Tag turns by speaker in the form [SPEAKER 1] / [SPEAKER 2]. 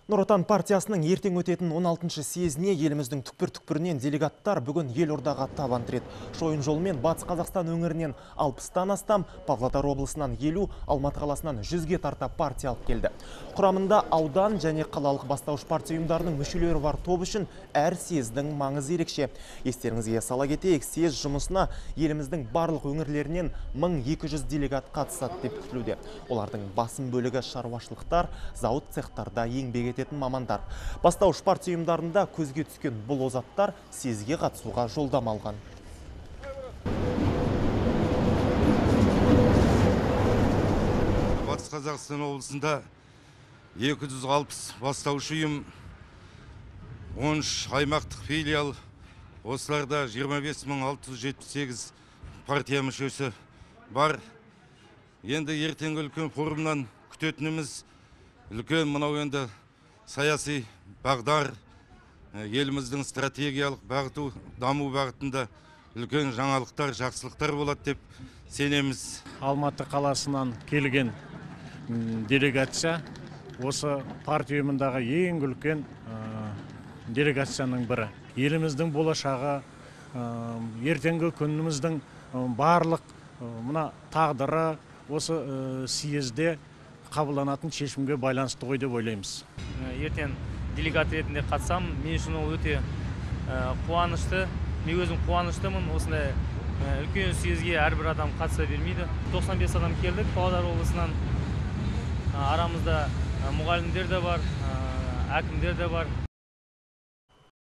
[SPEAKER 1] Нұр Отан партиясының ертең өтетін 16-шы съезіне еліміздің түкпір-түкпірінен делегаттар бүгін елордаға табан тіреді. Шойын жолмен Батыс Қазақстан өңірінен 60-тан астам, Павлодар облысынан 50, Алматы қаласынан 100-ге тарта партия алып келді. Құрамында аудан және қалалық бастауыш партия ұйымдарының мүшелері бар топ үшін әр съездің маңызы ерекше. Естеріңізге сала кетейік, съезд жұмысына еліміздің барлық өңірлерінен 1200 делегат қатысады деп күтілуде. Олардың басым бөлігі шаруашылықтар, зауыт цехтарда еңбек ететін мамандар. Бастауыш партия ұйымдарында көзге түскен бұл озаттар съезге қатысуға жолдама алған.
[SPEAKER 2] Батыс Қазақстан облысында 260 бастауыш ұйым, 13 аймақтық филиал, осыларда 25678 партия мүшесі бар. Енді ертеңгі үлкен форумнан күтетініміз үлкен мынау енді саяси бағдар, еліміздің стратегиялық бағыты, даму бағытында үлкен жаңалықтар, жақсылықтар болады деп сенеміз.
[SPEAKER 3] Алматы қаласынан келген делегация осы партия ұйымындағы ең үлкен делегацияның бірі. Еліміздің болашағы, ертеңгі күніміздің барлық мына тағдыры осы съезде қабылданатын шешімге байланысты ғой деп ойлаймыз.
[SPEAKER 4] Ертең делегат ретінде қатысам, мен үшін ол өте қуанышты. Мен өзім қуаныштымын. Осындай үлкен съезге әрбір адам қатыса бермейді. 95 адам келдік Павлодар облысынан. Арамызда мұғалімдер де бар, әкімдер де бар.